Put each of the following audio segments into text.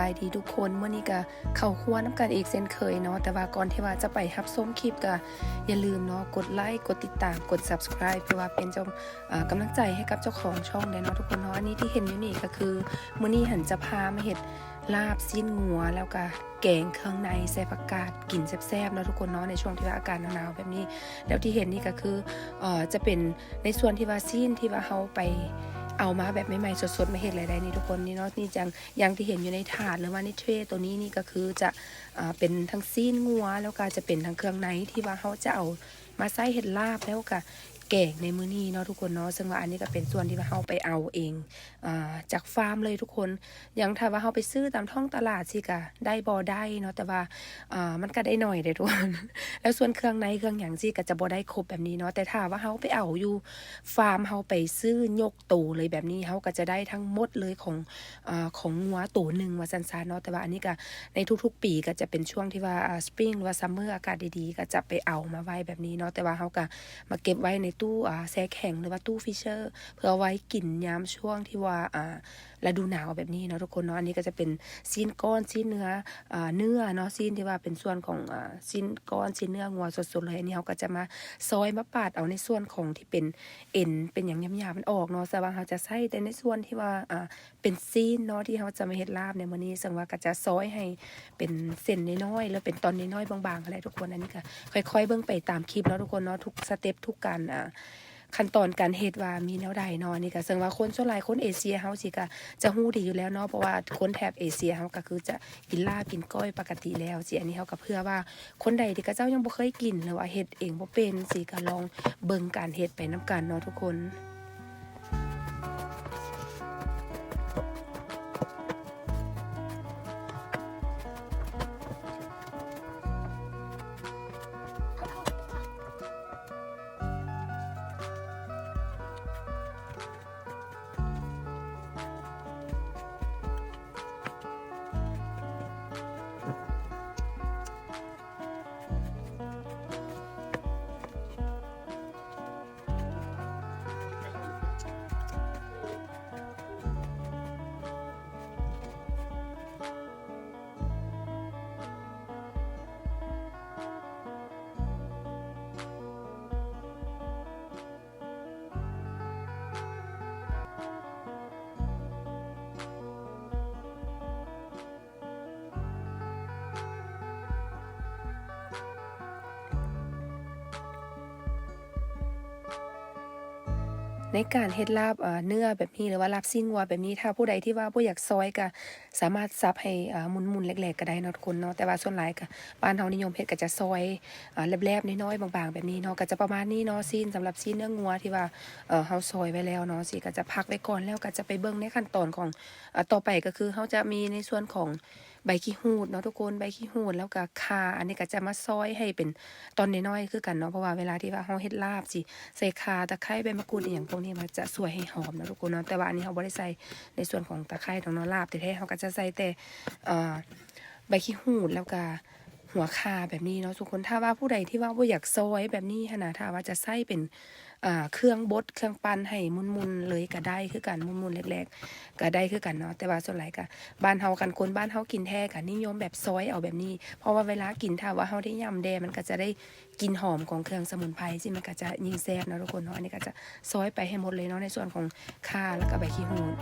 ສະບາຍດີທຸກຄົນ ມື້ນີ້ກະເຂົ້າຄົວນຳກັນອີກເຊັ່ນເຄີຍເນາະ ແຕ່ວ່າກ່ອນທີ່ວ່າຈະໄປຮັບຊົມຄລິບ ກະຢ່າລືມເນາະ ກົດໄລ ກົດຕິດຕາມ ກົດ Subscribe ເພື່ອວ່າເປັນເຈົ້າ ອາ ກຳລັງໃຈໃຫ້ກັບເຈົ້າຂອງຊ່ອງແດ່ເນາະທຸກຄົນເນາະ. ອັນນີ້ທີ່ເຫັນຢູ່ນີ້ກະຄື ມື້ນີ້ຫັ້ນຈະພາມາເຮັດລາບຊີ້ນງົວ ແລ້ວກະແກງເຄື່ອງໃນໃສ່ຜັກກາດ ກິນແຊບໆເນາະທຸກຄົນເນາະ ໃນຊ່ວງທີ່ວ່າອາກາດໜາວໆແບບນີ້. ແລ້ວທີ່ເຫັນນີ້ກະຄື ເອີ ຈະເປັນໃນສ່ວນທີ່ວ່າຊີ້ນທີ່ວ່າເຮົາໄປເອົາມາແບບໃໝ່ໆສົດໆ ມາເຮັດເລີຍໄດ໋ນີ້ທຸກຄົນ ນີ້ເນາະ ນີ້ຈັ່ງ ຢ່າງທີ່ເຫັນຢູ່ໃນຖາດ ຫຼືວ່າໃນເທຣໂຕນີ້ນີ້ກະຄືຈະ ອາ ເປັນທັງຊີ້ນງົວ ແລ້ວກະຈະເປັນທັງເຄື່ອງໃນທີ່ວ່າເຮົາຈະເອົາມາໃຊ້ເຮັດລາບ ແລ້ວກະແກງໃນມື້ນີ້ເນາະທຸກຄົນເນາະ. ເຊິ່ງວ່າອັນນີ້ກະເປັນສ່ວນທີ່ວ່າເຮົາໄປເອົາເອງ ອາ ຈາກຟາມເລີຍທຸກຄົນ. ຢ່າງຖ້າວ່າເຮົາໄປຊື້ຕາມທ້ອງຕະຫຼາດຊີ້ກະໄດ້ບໍ່ ໄດ້ເນາະ ແຕ່ວ່າ ອາ ມັນກະໄດ້ໜ້ອຍເດ້ທຸກຄົນ. ແລ້ວສ່ວນເຄື່ອງໃນເຄື່ອງຫຍັງຊີ້ກະຈະບໍ່ໄດ້ຄົບແບບນີ້ເນາະ ແຕ່ຖ້າວ່າເຮົາໄປເອົາຢູ່ຟາມ ເຮົາໄປຊື້ຍົກ ໂຕເລີຍແບບນີ້ ເຮົາກະຈະໄດ້ທັງໝົດເລີຍຂອງ ເອີ ຂອງງົວໂຕໜຶ່ງວ່າຊັ້ນຊະເນາະ. ແຕ່ວ່າອັນນີ້ກະໃນທຸກໆປີກະຈະເປັນຊ່ວງທີ່ວ່າ ອາ Spring ຫຼືວ່າ Summer ອາກາດດີໆ ກະຈະໄປເອົາມາໄວ້ແບບນີ້ເນາະ ແຕ່ວ່າເຮົາກະມາເກັບໄວ້ໃນຕູ້ ອາ ແຊ່ແຂງ ຫຼືວ່າຕູ້ Freezer ເພື່ອໄວ້ກິນຍາມຊ່ວງທີ່ວ່າ ອາ ລະດູໜາວແບບນີ້ເນາະທຸກຄົນເນາະ. ອັນນີ້ກະຈະເປັນຊີ້ນກ້ອນ ຊີ້ນເນື້ອ ອາ ເນື້ອເນາະ ຊີ້ນທີ່ວ່າເປັນສ່ວນຂອງ ອາ ຊີ້ນກ້ອນ ຊີ້ນເນື້ອງົວສົດໆເລີຍ. ອັນນີ້ເຮົາກະຈະມາຊອຍມາປາດເອົາໃນສ່ວນຂອງທີ່ເປັນ ເອັນເປັນຫຍັງຫຍາບໆມັນອອກເນາະ ແຕ່ວ່າເຮົາຈະໃຊ້ແຕ່ໃນສ່ວນທີ່ວ່າ ອາ ເປັນຊີ້ນເນາະ ທີ່ເຮົາຈະມາເຮັດລາບໃນມື້ນີ້ ເຊິ່ງວ່າກະຈະຊອຍໃຫ້ເປັນເສັ້ນນ້ອຍໆ ຫຼືເປັນຕອນນ້ອຍໆ ບາງໆຫັ້ນແຫຼະທຸກຄົນ. ອັນນີ້ກະຄ່ອຍໆເບິ່ງໄປຕາມຄລິບເນາະທຸກຄົນເນາະ ທຸກສະເຕັບ ທຸກການ ອາ ຂັ້ນຕອນການເຮັດວ່າມີແນວໃດເນາະ. ອັນນີ້ກະເຊິ່ງວ່າຄົນສ່ວນຫຼາຍຄົນເອເຊຍເຮົາຊີ້ກະຈະຮູ້ດີຢູ່ແລ້ວເນາະ ເພາະວ່າຄົນແຖບເອເຊຍເຮົາກະຄືຈະກິນລາບກິນກ້ອຍປະກະຕິແລ້ວຊີ້. ອັນນີ້ເຮົາກະເພື່ອວ່າ ຄົນໃດທີ່ເຂົາເຈົ້າຍັງບໍ່ເຄີຍກິນ ຫຼືວ່າເຮັດເອງບໍ່ເປັນຊີ້ ກະລອງເບິ່ງການເຮັດໄປນຳກັນເນາະທຸກຄົນ. ໃນການເຮັດລາບ ເອີ ເນື້ອແບບນີ້ ຫຼືວ່າລາບຊີ້ນງົວແບບນີ້ ຖ້າຜູ້ໃດທີ່ວ່າບໍ່ຢາກຊອຍກະ ສາມາດສັບໃຫ້ ອາ ໝຸ່ນໆແຫຼກໆກະໄດ້ເນາະທຸກຄົນເນາະ. ແຕ່ວ່າສ່ວນຫຼາຍກະ ບ້ານເຮົານິຍົມເຮັດກະຈະຊອຍ ອາ ແຫຼບໆນ້ອຍໆ ບາງໆແບບນີ້ເນາະ. ກະຈະປະມານນີ້ເນາະ ຊີ້ນ ສຳລັບຊີ້ນເນື້ອງົວທີ່ວ່າ ເອີ ເຮົາຊອຍໄວ້ແລ້ວເນາະ ຊີ້ກະຈະພັກໄວ້ກ່ອນ ແລ້ວກະຈະໄປເບິ່ງໃນຂັ້ນຕອນຂອງ ອາ ຕໍ່ໄປກະຄືເຮົາຈະມີໃນສ່ວນຂອງໃບຂີ້ຫູດເນາະທຸກຄົນ ໃບຂີ້ຫູດ ແລ້ວກະຂ່າ. ອັນນີ້ກະຈະມາຊອຍໃຫ້ເປັນຕອນນ້ອຍໆຄືກັນເນາະ ເພາະວ່າເວລາທີ່ວ່າເຮົາເຮັດລາບຊີ້ ໃສ່ຂ່າ ຕະໄຄ ໃບມະກູດ ອີ່ຫຍັງພວກນີ້ ມັນຈະຊ່ວຍໃຫ້ຫອມເນາະທຸກຄົນເນາະ. ແຕ່ວ່າອັນນີ້ເຮົາບໍ່ໄດ້ໃສ່ໃນສ່ວນຂອງຕະໄຄດອກເນາະ ລາບແທ້ໆເຮົາກະຈະໃສ່ແຕ່ ເອີ ໃບຂີ້ຫູດ ແລ້ວກະຫົວຂ່າແບບນີ້ເນາະທຸກຄົນ. ຖ້າວ່າຜູ້ໃດທີ່ວ່າບໍ່ຢາກຊອຍແບບນີ້ຫັ້ນນະ ຖ້າວ່າຈະໃຊ້ເປັນ ເອີ ເຄື່ອງບົດ ເຄື່ອງປັ່ນໃຫ້ໝຸ່ນໆເລີຍກະໄດ້ຄືກັນ ໝຸ່ນໆແຫຼກໆກະໄດ້ຄືກັນເນາະ. ແຕ່ວ່າສ່ວນຫຼາຍກະ ບ້ານເຮົາ ຄັນຄົນບ້ານເຮົາກິນແທ້ກະນິຍົມແບບຊອຍເອົາແບບນີ້ ເພາະວ່າເວລາກິນ ຖ້າວ່າເຮົາໄດ້ຫຍ້ຳແດ່ ມັນກະຈະໄດ້ ກິ່ນຫອມຂອງເຄື່ອງສະໝຸນໄພຊີ້ ມັນກະຈະຍິ່ງແຊບເນາະທຸກຄົນເນາະ. ອັນນີ້ກະຈະຊອຍໄປໃຫ້ໝົດເລີຍເນາະ ໃນສ່ວນຂອງຂ່າ ແລ້ວກະໃບຂີ້ຫູດ.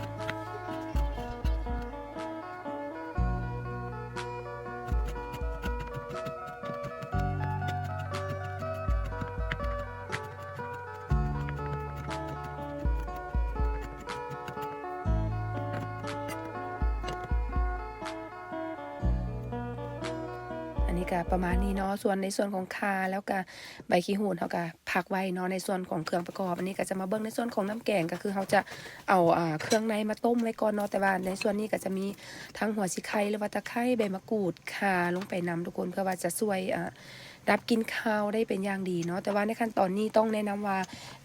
ອັນນີ້ກະປະມານນີ້ເນາະ ສ່ວນໃນສ່ວນຂອງຂ່າ ແລ້ວກະໃບຂີ້ຫູດ ເຮົາກະພັກໄວ້ເນາະ ໃນສ່ວນຂອງເຄື່ອງປະກອບ. ອັນນີ້ກະຈະມາເບິ່ງໃນສ່ວນຂອງນ້ຳແກງ ກະຄືເຮົາຈະເອົາ ອາ ເຄື່ອງໃນມາຕົ້ມໄວ້ກ່ອນເນາະ. ແຕ່ວ່າໃນສ່ວນນີ້ກະຈະມີທັງຫົວສີໄຄ ຫຼືວ່າຕະໄຄ ໃບມະກູດ ຂ່າລົງໄປນຳທຸກຄົນ ເພື່ອວ່າຈະຊ່ວຍ ອາ ດັບກິ່ນຄາວໄດ້ເປັນຢ່າງດີເນາະ. ແຕ່ວ່າໃນຂັ້ນຕອນນີ້ຕ້ອງແນະນຳວ່າ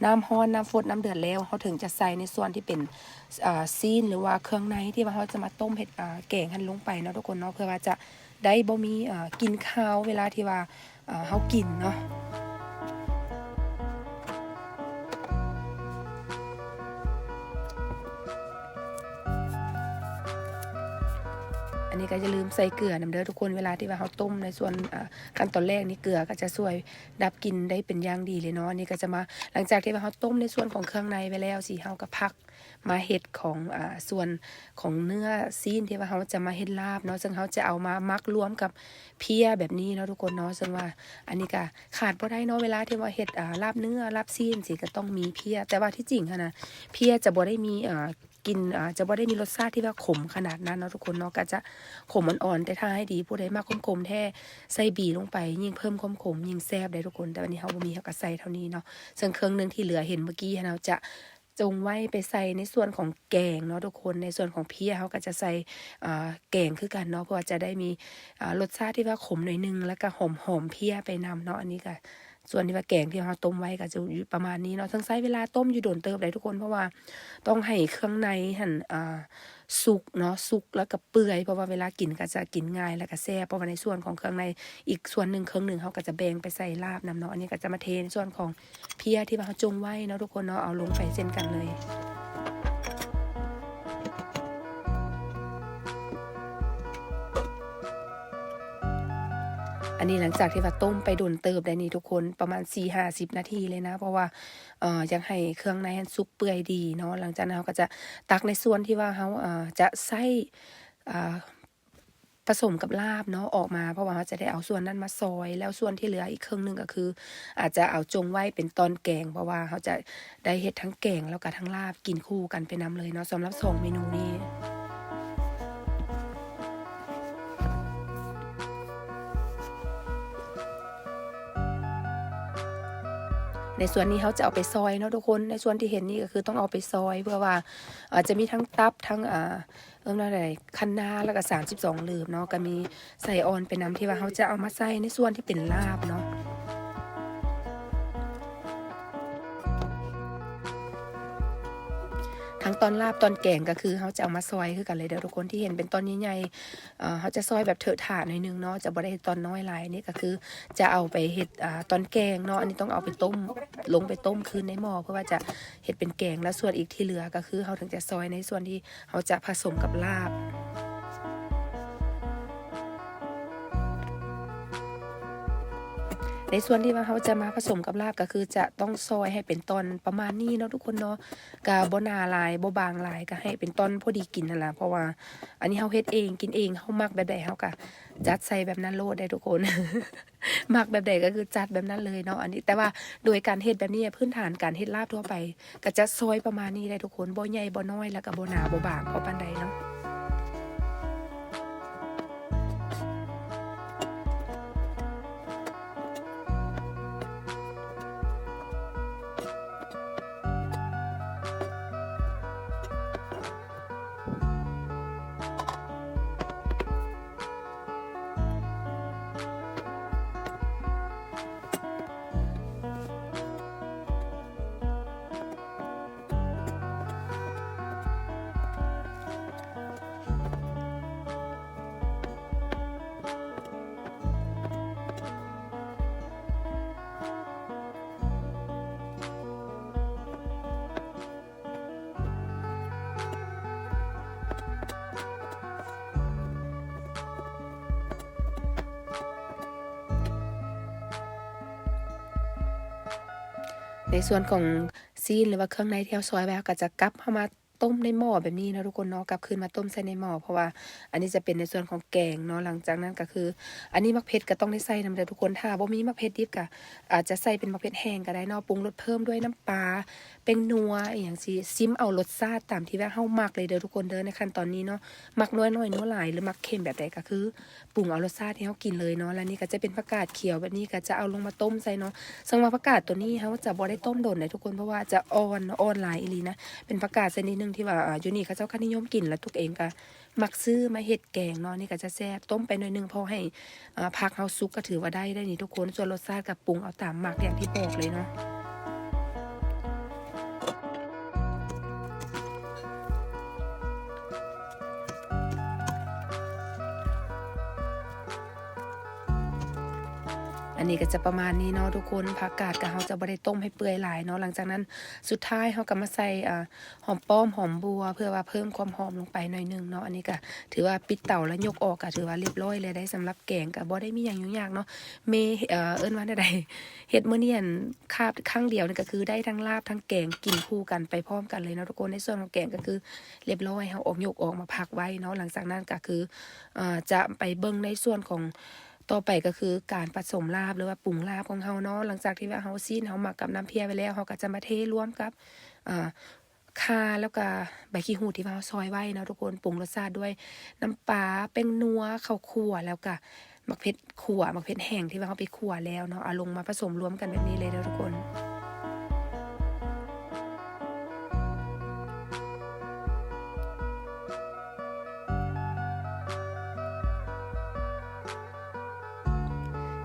ນ້ຳຮ້ອນ ນ້ຳຟົດ ນ້ຳເດືອດແລ້ວ ເຮົາເຖິງຈະໃສ່ໃນສ່ວນທີ່ເປັນ ອາ ຊີ້ນ ຫຼືວ່າເຄື່ອງໃນທີ່ວ່າເຮົາຈະມາຕົ້ມເຮັດ ອາ ແກງຫັ້ນລົງໄປເນາະທຸກຄົນເນາະ ເພື່ອວ່າຈະໄດ້ບໍ່ມີ ອາ ກິ່ນຄາວເວລາທີ່ວ່າ ອາ ເຮົາກິນເນາະ. ນີ້ກໍຢ່າລືມໃສ່ເກືອນຳເດີທຸກຄົນ ເວລາທີ່ວ່າເຮົາຕົ້ມໃນສ່ວນ ອ່າ ຂັ້ນຕອນແລກນີ້ ເກືອກໍຈະຊ່ວຍດັບກິ່ນໄດ້ເປັນຢ່າງດີເລີຍເນາະ. ອັນນີ້ກໍຈະມາ ຫຼັງຈາກທີ່ວ່າເຮົາຕົ້ມໃນສ່ວນຂອງເຄື່ອງໃນໄວ້ແລ້ວ ຊິ ເຮົາກໍພັກມາເຮັດຂອງ ອ່າ ສ່ວນຂອງເນື້ອຊີ້ນທີ່ວ່າເຮົາຈະມາເຮັດລາບເນາະ ເຊິ່ງເຮົາຈະເອົາມາໝັກລວມກັບເພຍແບບນີ້ເນາະທຸກຄົນເນາະ. ເຊິ່ງວ່າອັນນີ້ກໍຂາດບໍ່ໄດ້ເນາະ ເວລາທີ່ວ່າເຮັດ ອ່າ ລາບເນື້ອ ລາບຊີ້ນຊີ້ ກໍຕ້ອງມີເພຍ. ແຕ່ວ່າທີ່ຈິງຫັ້ນນະ ເພຍຈະບໍ່ໄດ້ມີ ອ່າ ກິ່ນ ອ່າ ຈະບໍ່ໄດ້ມີລົດຊາດທີ່ວ່າຂົມຂະໜາດນັ້ນເນາະທຸກຄົນເນາະ ກະຈະຂົມອ່ອນໆ ແຕ່ຖ້າໃຫ້ດີ ຜູ້ໃດມັກຂົມໆແທ້ ໃສ່ບີລົງໄປ ຍິ່ງເພີ່ມຄວາມຂົມ ຍິ່ງແຊບເດ້ທຸກຄົນ. ແຕ່ວ່ານີ້ເຮົາບໍ່ມີ ເຮົາກະໃສ່ເທົ່ານີ້ເນາະ. ເຊິ່ງເຄື່ອງໜຶ່ງທີ່ເຫຼືອເຫັນເມື່ອກີ້ຫັ້ນ ເຮົາຈະຈົ່ງໄວ້ໄປໃສ່ໃນສ່ວນຂອງແກງເນາະທຸກຄົນ. ໃນສ່ວນຂອງເພຍເຮົາກະຈະໃສ່ ອ່າ ແກງຄືກັນເນາະ ເພື່ອວ່າຈະໄດ້ມີ ອ່າ ລົດຊາດທີ່ວ່າຂົມໜ້ອຍໜຶ່ງ ແລ້ວກະຫອມໆເພຍໄປນຳເນາະ. ອັນນີ້ກະ ສ່ວນທີ່ວ່າແກງທີ່ເຮົາຕົ້ມໄວ້ກໍຈະຢູ່ປະມານນີ້ເນາະ. ເຊິ່ງໃຊ້ເວລາຕົ້ມຢູ່ດົນເຕີບໄດ໋ທຸກຄົນ ເພາະວ່າຕ້ອງໃຫ້ເຄື່ອງໃນຫັ້ນ ອ່າ ສຸກເນາະ ສຸກແລ້ວກໍເປື່ອຍ ເພາະວ່າເວລາກິນກໍຈະກິນງ່າຍ ແລ້ວກໍແຊບ. ເພາະວ່າໃນສ່ວນຂອງເຄື່ອງໃນອີກສ່ວນໜຶ່ງ ເຄິ່ງໜຶ່ງ ເຮົາກໍຈະແບ່ງໄປໃສ່ລາບນຳເນາະ. ອັນນີ້ກໍຈະມາເທໃນສ່ວນຂອງເພຍທີ່ວ່າເຮົາຈົ່ງໄວ້ເນາະທຸກຄົນເນາະ ເອົາລົງໄປເຊັ່ນກັນເລີຍ. ອັນນີ້ຫຼັງຈາກທີ່ວ່າຕົ້ມໄປດົນເຕີບໄດ໋ນີ້ທຸກຄົນ ປະມານສີ່ຫ້າສິບນາທີເລີຍນະ ເພາະວ່າ ເອີ ຢາກໃຫ້ເຄື່ອງໃນຫັ້ນສຸກເປື່ອຍດີເນາະ. ຫຼັງຈາກນັ້ນເຮົາກໍຈະຕັກໃນສ່ວນທີ່ວ່າເຮົາ ເອີ ຈະໃຊ້ ເອີ ປະສົມກັບລາບເນາະ ອອກມາ ເພາະວ່າເຮົາຈະໄດ້ເອົາສ່ວນນັ້ນມາຊອຍ ແລ້ວສ່ວນທີ່ເຫຼືອອີກເຄິ່ງໜຶ່ງກໍຄື ອາດຈະເອົາຈົ່ງໄວ້ເປັນຕອນແກງ ເພາະວ່າເຮົາຈະໄດ້ເຮັດທັງແກງ ແລ້ວກໍທັງລາບ ກິນຄູ່ກັນໄປນຳເລີຍເນາະ ສຳລັບສອງເມນູນີ້. ໃນສ່ວນນີ້ເຮົາຈະເອົາໄປຊອຍເນາະທຸກຄົນ. ໃນສ່ວນທີ່ເຫັນນີ້ກໍຄືຕ້ອງເອົາໄປຊອຍ ເພື່ອວ່າ ອາ ຈະມີທັງຕັບ ທັງ ອາ ເອີ້ນວ່າໃດ ຄັນນາ ແລ້ວກໍສາມສິບສອງລືບເນາະ ກໍມີໄສ້ອ່ອນໄປນຳ ທີ່ວ່າເຮົາຈະເອົາມາໃສ່ໃນສ່ວນທີ່ເປັນລາບເນາະ. ທັງຕອນລາບຕອນແກງກໍຄືເຮົາຈະເອົາມາຊອຍຄືກັນເລີຍເດີທຸກຄົນ ທີ່ເຫັນເປັນຕອນໃຫຍ່ໆ ເອີ ເຮົາຈະຊອຍແບບເຖາະຖາໜ້ອຍໜຶ່ງເນາະ ຈະບໍ່ໄດ້ເຮັດຕອນນ້ອຍຫຼາຍ. ນີ້ກໍຄືຈະເອົາໄປເຮັດ ອາ ຕອນແກງເນາະ ອັນນີ້ຕ້ອງເອົາໄປຕົ້ມ ລົງໄປຕົ້ມຄືນໃນໝໍ້ ເພື່ອວ່າຈະເຮັດເປັນແກງ ແລ້ວສ່ວນອີກທີ່ເຫຼືອກໍຄືເຮົາເຖິງຈະຊອຍໃນສ່ວນທີ່ ເຮົາຈະຜະສົມກັບລາບ. ໃນສ່ວນທີ່ວ່າເຮົາຈະມາຜະສົມກັບລາບ ກໍຄືຈະຕ້ອງຊອຍໃຫ້ເປັນຕອນປະມານນີ້ເນາະທຸກຄົນເນາະ. ກະບໍ່ໜາຫຼາຍ ບໍ່ບາງຫຼາຍ ກະໃຫ້ເປັນຕອນພໍດີກິນຫັ້ນລະ ເພາະວ່າອັນນີ້ເຮົາເຮັດເອງ ກິນເອງ ເຮົາມັກແບບໃດເຮົາກະຈັດໃສ່ແບບນັ້ນໂລດເດ້ທຸກຄົນ. ມັກແບບໃດກໍຄືຈັດແບບນັ້ນເລີຍເນາະ. ອັນນີ້ ແຕ່ວ່າໂດຍການເຮັດແບບນີ້ ພື້ນຖານການເຮັດລາບທົ່ວໄປກໍຈະຊອຍປະມານນີ້ແຫຼະທຸກຄົນ ບໍ່ໃຫຍ່ບໍ່ນ້ອຍ ແລ້ວກໍບໍ່ໜາບໍ່ບາງພໍປານໃດເນາະ. ໃນສ່ວນຂອງຊີ້ນ ຫຼືວ່າເຄື່ອງໃນທີ່ເຮົາຊອຍໄວ້ ເຮົາກໍຈະກັບເຂົ້າມາ ຕົ້ມໃນໝໍ້ແບບນີ້ເນາະທຸກຄົນເນາະ ກັບຄືນມາຕົ້ມໃສ່ໃນໝໍ້ ເພາະວ່າອັນນີ້ຈະເປັນໃນສ່ວນຂອງແກງເນາະ. ຫຼັງຈາກນັ້ນກໍຄື ອັນນີ້ໝາກເຜັດກໍຕ້ອງໄດ້ໃສ່ນຳເດີທຸກຄົນ ຖ້າບໍ່ມີໝາກເຜັດດິບກໍອາດຈະໃສ່ເປັນໝາກເຜັດແຫ້ງກໍໄດ້ເນາະ ປຸງລົດເພີ່ມດ້ວຍນ້ຳປາ ແປ້ງນົວ ອີ່ຫຍັງຊີ້ ຊິມເອົາລົດຊາດຕາມທີ່ວ່າເຮົາມັກເລີຍເດີທຸກຄົນເດີ ໃນຂັ້ນຕອນນີ້ເນາະ ມັກນົວໜ້ອຍນົວຫຼາຍ ຫຼືມັກເຄັມແບບໃດກໍຄື ປຸງເອົາລົດຊາດທີ່ເຮົາກິນເລີຍເນາະ. ແລ້ວນີ້ກໍຈະເປັນຜັກກາດຂຽວແບບນີ້ ກໍຈະເອົາລົງມາຕົ້ມໃສ່ເນາະ. ເຊິ່ງວ່າຜັກກາດຕົວນີ້ເຮົາຈະບໍ່ໄດ້ຕົ້ມດົນໃດ໋ທຸກຄົນ ເພາະວ່າຈະອ່ອນ ອ່ອນຫຼາຍອີ່ຫຼີນະ. ເປັນຜັກກາດຊະນິດໜຶ່ງທີ່ວ່າ ອາ ຢູ່ນີ້ເຂົາເຈົ້າຄະນິຍົມກິນ ແລ້ວຕຸກເອງກໍມັກຊື້ມາເຮັດແກງເນາະ. ນີ້ກໍຈະແຊບ ຕົ້ມໄປໜ້ອຍໜຶ່ງ ພໍໃຫ້ ອາ ຜັກເຮົາສຸກກໍຖືວ່າໄດ້ ໄດ້ນີ້ທຸກຄົນ. ສ່ວນລົດຊາດກໍປຸງເອົາຕາມມັກຢ່າງທີ່ບອກເລີຍເນາະ. ໃ ອັນນີ້ກໍຈະປະມານນີ້ເນາະທຸກຄົນ. ຜັກກາດກໍເຮົາຈະບໍ່ໄດ້ຕົ້ມໃຫ້ເປື່ອຍຫຼາຍເນາະ. ຫຼັງຈາກນັ້ນສຸດທ້າຍເຮົາກໍມາໃສ່ ອາ ຫອມປ້ອມ ຫອມບົວ ເພື່ອວ່າເພີ່ມຄວາມຫອມລົງໄປໜ້ອຍໜຶ່ງເນາະ. ອັນນີ້ກໍຖືວ່າປິດເຕົາແລ້ວຍົກອອກ ກໍຖືວ່າລຽບຮ້ອຍແລ້ວໄດ໋. ສຳລັບແກງກໍບໍ່ໄດ້ມີຫຍັງຫຍຸ້ງຍາກເນາະ. ເມ ເອີ ເອີ້ນວ່າແນວໃດ ເຮັດມື້ນີ້ ອັນ ຄາບຄັ້ງດຽວນີ້ກໍຄືໄດ້ທັງລາບທັງແກງກິນຄູ່ກັນໄປພ້ອມກັນເລີຍເນາະທຸກຄົນ. ໃນສ່ວນຂອງແກງກໍຄືລຽບຮ້ອຍ ເຮົາອອກ ຍົກອອກມາພັກໄວ້ເນາະ. ຫຼັງຈາກນັ້ນກໍຄື ເອີ ຈະໄປເບິ່ງໃນສ່ວນຂອງ ຕໍ່ໄປກໍຄືການປະສົມລາບ ຫຼືວ່າປຸງລາບຂອງເຮົາເນາະ. ຫຼັງຈາກທີ່ວ່າເຮົາຊີ້ນເຮົາໝັກກັບນ້ຳເພຍໄວ້ແລ້ວ ເຮົາກໍຈະມາເທລວມກັບ ເອີ ຂ່າ ແລ້ວກໍໃບຂີ້ຫູທີ່ວ່າເຮົາຊອຍໄວ້ເນາະທຸກຄົນ. ປຸງລົດຊາດດ້ວຍນ້ຳປາ, ແປ້ງນົວ, ເຂົ້າຂົ້ວ ແລ້ວກໍໝາກເຜັດຂົ້ວ, ໝາກເຜັດແຫ້ງທີ່ວ່າເຮົາໄປຂົ້ວແລ້ວເນາະ. ເອົາລົງມາປະສົມລວມກັນແບບນີ້ເລີຍເດີທຸກຄົນ.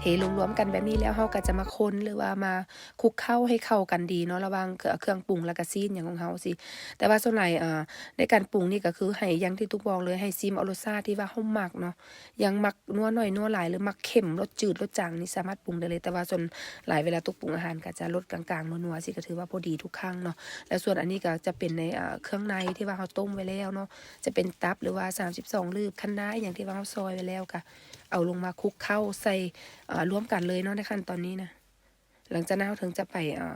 ເທລວມໆກັນແບບນີ້ແລ້ວ ເຮົາກໍຈະມາຄົນ ຫຼືວ່າມາຄຸກເຄົ້າໃຫ້ເຂົ້າກັນດີເນາະ ລະຫວ່າງເຄື່ອງ ເຄື່ອງປຸງ ແລ້ວກໍຊີ້ນຫຍັງຂອງເຮົາຊີ້. ແຕ່ວ່າສ່ວນຫຼາຍ ເອີ ໃນການປຸງນີ້ກໍຄືໃຫ້ ຢ່າງທີ່ຕຸກບອກເລີຍ ໃຫ້ຊີມເອົາລົດຊາດທີ່ວ່າເຮົາມັກເນາະ. ຢ່າງມັກນົວໜ້ອຍນົວຫຼາຍ ຫຼືມັກເຄັມ ລົດຈືດລົດຈາງນີ້ສາມາດປຸງໄດ້ເລີຍ. ແຕ່ວ່າສ່ວນຫຼາຍເວລາຕຸກປຸງອາຫານກໍຈະລົດກາງໆນົວໆ ຊີ້ກໍຖືວ່າພໍດີທຸກຄັ້ງເນາະ. ແລ້ວສ່ວນອັນນີ້ກໍຈະເປັນໃນ ເອີ ເຄື່ອງໃນທີ່ວ່າເຮົາຕົ້ມໄວ້ແລ້ວເນາະ ຈະເປັນຕັບ ຫຼືວ່າສາມສິບສອງ ຫຼືຄັນນາ ອີ່ຫຍັງທີ່ວ່າເຮົາຊອຍໄວ້ແລ້ວ ກໍເອົາລົງມາຄຸກເຄົ້າໃສ່ ເອີ ລວມກັນເລີຍເນາະ ໃນຂັ້ນຕອນນີ້ນະ. ຫຼັງຈາກນັ້ນເຮົາເຖິງຈະໄປ ເອີ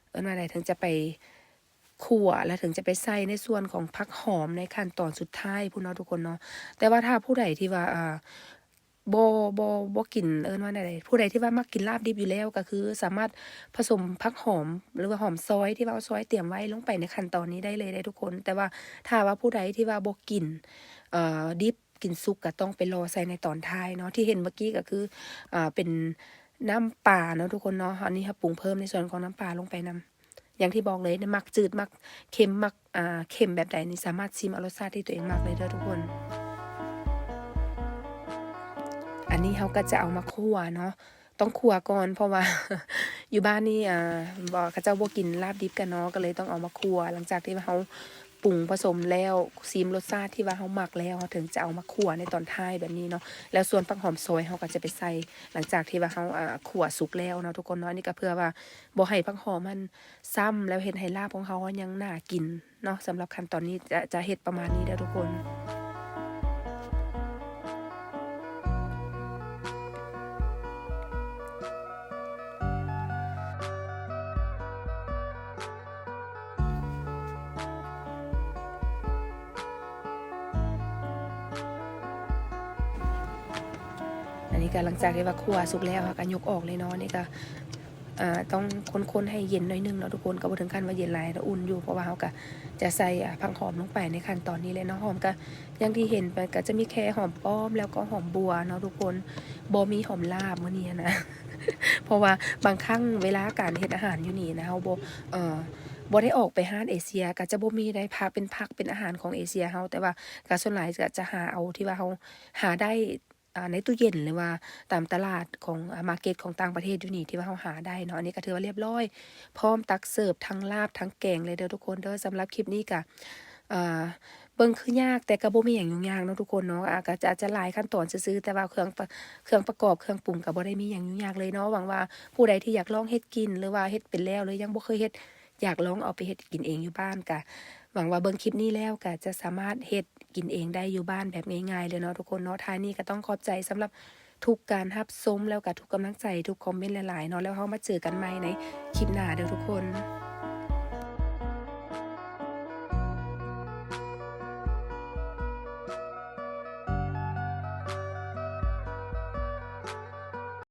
ເອີ້ນວ່າໃດ ເຖິງຈະໄປຂົ້ວ ແລ້ວເຖິງຈະໄປໃສ່ໃນສ່ວນຂອງຜັກຫອມໃນຂັ້ນຕອນສຸດທ້າຍພຸ້ນເນາະທຸກຄົນເນາະ. ແຕ່ວ່າຖ້າຜູ້ໃດທີ່ວ່າ ເອີ ບໍ່ ບໍ່ ບໍ່ກິນ ເອີ້ນວ່າແນວໃດ ຜູ້ໃດທີ່ວ່າມັກກິນລາບດິບຢູ່ແລ້ວ ກໍຄືສາມາດປະສົມຜັກຫອມ ຫຼືວ່າຫອມຊອຍທີ່ວ່າເຮົາຊອຍຕຽມໄວ້ລົງໄປໃນຂັ້ນຕອນນີ້ໄດ້ເລີຍເດ້ທຸກຄົນ. ແຕ່ວ່າຖ້າວ່າຜູ້ໃດທີ່ວ່າບໍ່ກິນ ເອີ ດິບ ກິນສຸກ ກໍຕ້ອງໄປລໍໃສ່ໃນຕອນທ້າຍເນາະ. ທີ່ເຫັນເມື່ອກີ້ກໍຄື ເອີ ເປັນນ້ຳປາເນາະທຸກຄົນເນາະ. ອັນນີ້ເຮົາປຸງເພີ່ມໃນສ່ວນຂອງນ້ຳປາລົງໄປນຳ. ຢ່າງທີ່ບອກເລີຍ ມັກຈືດ ມັກເຄັມ ມັກ ອ່າ ເຄັມແບບໃດນີ້ ສາມາດຊີມເອົາລົດຊາດທີ່ຕົວເອງມັກເລີຍເດີທຸກຄົນ. ອັນນີ້ເຮົາກໍຈະເອົາມາຂົ້ວເນາະ. ຕ້ອງຂົ້ວກ່ອນ ເພາະວ່າ ຢູ່ບ້ານນີ້ ອ່າ ບໍ່ ເຂົາເຈົ້າບໍ່ກິນລາບດິບກັນເນາະ ກໍເລີຍຕ້ອງເອົາມາຂົ້ວ. ຫຼັງຈາກທີ່ວ່າເຮົາປຸງປະສົມແລ້ວ ຊີມລົດຊາດທີ່ວ່າເຮົາມັກແລ້ວ ເຮົາເຖິງຈະເອົາມາຂົ້ວໃນຕອນທ້າຍແບບນີ້ເນາະ. ແລ້ວສ່ວນຜັກຫອມຊອຍເຮົາກໍຈະໄປໃສ່ ຫຼັງຈາກທີ່ວ່າເຮົາ ອ່າ ຂົ້ວສຸກແລ້ວເນາະທຸກຄົນເນາະ. ອັນນີ້ກໍເພື່ອວ່າບໍ່ໃຫ້ຜັກຫອມມັນຊ້ຳ ແລ້ວເຮັດໃຫ້ລາບຂອງເຮົາຍັງໜ້າກິນ ເນາະ. ສຳລັບຂັ້ນຕອນນີ້ຈະ ຈະເຮັດປະມານນີ້ເດີທຸກຄົນ. ອັນນີ້ກໍຫຼັງຈາກທີ່ວ່າຂົ້ວສຸກແລ້ວ ເຮົາກໍຍົກອອກເລີຍເນາະ. ອັນນີ້ກໍ ອ່າ ຕ້ອງຄົນໆໃຫ້ເຢັນໜ້ອຍໜຶ່ງເນາະທຸກຄົນ. ກໍບໍ່ເຖິງຂັ້ນວ່າເຢັນຫຼາຍ ແຕ່ອຸ່ນຢູ່ ເພາະວ່າເຮົາກໍຈະໃສ່ ອ່າ ຜັກຫອມລົງໄປໃນຂັ້ນຕອນນີ້ແຫຼະເນາະ. ຫອມກໍຢ່າງທີ່ເຫັນໄປ ກໍຈະມີແຄ່ຫອມປ້ອມ ແລ້ວກໍຫອມບົວເນາະທຸກຄົນ. ບໍ່ມີຫອມລາບມື້ນີ້ຫັ້ນນະ ເພາະວ່າບາງຄັ້ງເວລາການເຮັດອາຫານຢູ່ນີ້ນະ ເຮົາບໍ່ ເອີ ບໍ່ໄດ້ອອກໄປຮ້ານເອເຊຍ ກໍຈະບໍ່ມີໄດ໋ ພາເປັນຜັກເປັນອາຫານຂອງເອເຊຍເຮົາ. ແຕ່ວ່າກໍສ່ວນຫຼາຍກໍຈະຫາເອົາທີ່ວ່າເຮົາຫາໄດ້ ອ່າ ໃນຕູ້ເຢັນ ຫຼືວ່າຕາມຕະຫຼາດຂອງ ອ່າ ມາເກັດຂອງຕ່າງປະເທດຢູ່ນີ້ ທີ່ວ່າເຮົາຫາໄດ້ເນາະ. ອັນນີ້ກໍຖືວ່າລຽບຮ້ອຍ ພ້ອມຕັກເສີບທັງລາບທັງແກງເລີຍເດີທຸກຄົນເດີ. ສຳລັບຄລິບນີ້ກໍ ອ່າ ເບິ່ງຄືຍາກ ແຕ່ກໍບໍ່ມີຫຍັງຫຍຸ້ງຍາກເນາະທຸກຄົນເນາະ. ອາ ກໍຈະ ອາດຈະຫຼາຍຂັ້ນຕອນຊື່ໆ ແຕ່ວ່າເຄື່ອງປະ ເຄື່ອງປະກອບ ເຄື່ອງປຸງກໍບໍ່ໄດ້ມີຫຍັງຫຍຸ້ງຍາກເລີຍເນາະ. ຫວັງວ່າຜູ້ໃດທີ່ຢາກລອງເຮັດກິນ ຫຼືວ່າເຮັດເປັນແລ້ວ ຫຼືຍັງບໍ່ເຄີຍເຮັດ ຢາກລອງເອົາໄປເຮັດກິນເອງຢູ່ບ້ານ ກະຫວັງວ່າເບິ່ງຄລິບນີ້ແລ້ວກະຈະສາມາດເຮັດກິນເອງໄດ້ຢູ່ບ້ານແບບງ່າຍໆເລີຍເນາະທຸກຄົນເນາະ. ທ້າຍນີ້ກະຕ້ອງຂອບໃຈສຳລັບທຸກການຮັບຊົມ ແລ້ວກະທຸກກຳລັງໃຈ ທຸກຄອມເມັນຫຼາຍໆເນາະ. ແລ້ວເຮົາມາເຈີກັນໃໝ່ໃນຄລິບໜ້າເດີທຸກຄົນ.